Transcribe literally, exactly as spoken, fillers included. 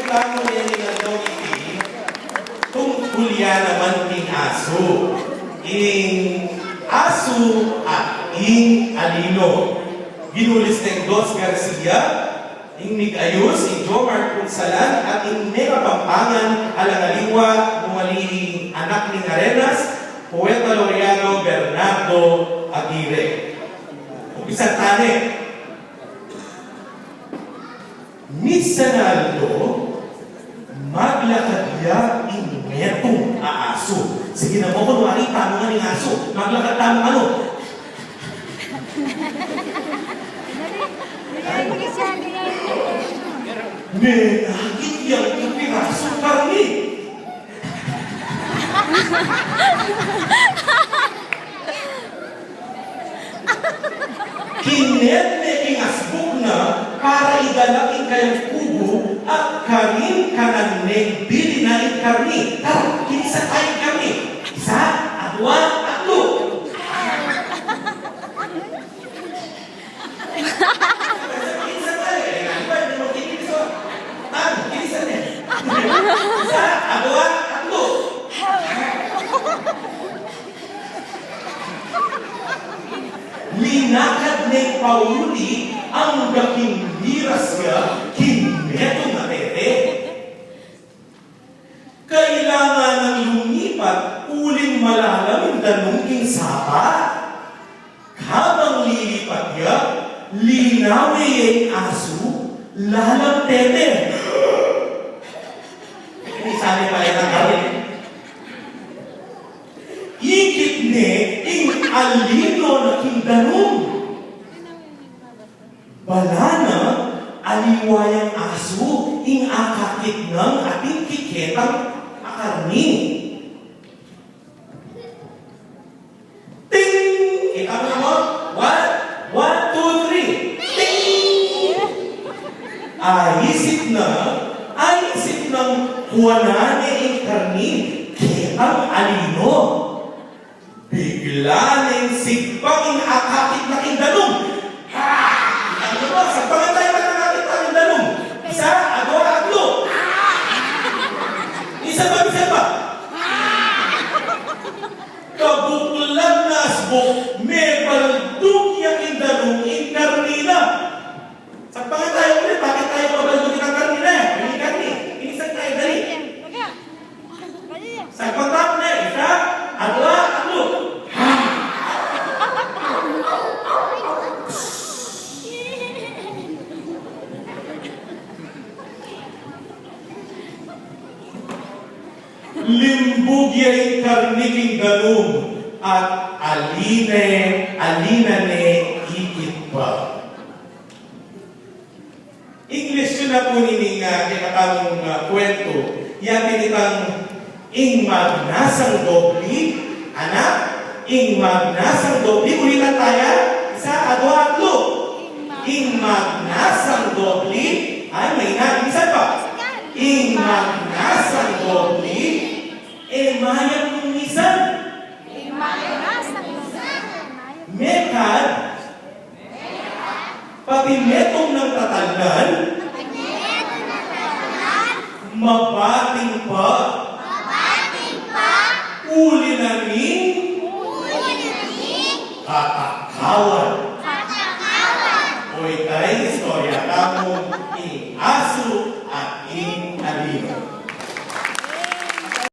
Tamu ngening aldo iti, tungkul ya naman king asu. Ing asu at ing alino. Ginulis neng Dos Garcia, ing mig-ayus, ing Jomar Punsalan, at ing mekapampangan, alang aliwa, nung ali ing anak ning Arenas, Poeta Laureado Bernardo Aguirre. Umpisan ta ne. Misan a aldo, maglakad ya ing metung a asu. Sige na mu, kunwari, tamu ngan ing asu. Maglakad tamu, ano? Menakit yang kapirasung karni. Kinetme king asbuk na para idala king kayang kubu at karin kanan neng bili na ing karni. Tara, kinisan taya ing karni. Isa, adua, atlu. Kinisan taya, eh, ano ba? Hindi mo kinisan. Tara, kinisan ne. Isa, adua, atlu. Linakad neng pauli angga king miras ya king metung a tete. Kailangan nang lumipat uling malalam ing danum king sapa. Kabang lilipat ya, linawe ya ing asu, lalam tete. Ini sana pala na kami. Ikit ne ing alino na king danum. Bala na, aliwa yang asu, ing akakit nang atin kiketang akarni. Ting! Kita mu na mu? One, one, two, three. Ting! Aisip na, aisip nang kuanan ne ing karni, ketang alino. Bigla neng sigpang ing akakit na king danum. Ha! Ing danum, sigpang tayu ing akakit na king danum. Isa, adua, atlu. Isa pa, isa pa. Kabuklat na asbuk, mebalduk ya king danum ing karni na. Sagpang tayu ulit, bakit tayu mabalduk ing karni na? Ini karni, ini sagpang tayu, dali. Sagpang tayu na, isa, adua, atlu. Limbug ya ing karni king danum at ali ne, ali na ne ikit pa. Ing lesyun na pu nining, ah, kekatamung, ah, kwentu, ya atin itang ing magnasang dobli, anak, ing magnasang dobli, ulitan taya, isa, adua, atlu. Ing magnasang dobli, ay, maina, minsan pa. Ing magnasang dobli, e mayap nung misan. Mekad, pati metung nang tatalnan, mabating pa, uli na ning katakawan. O, ita ing istorya tamu.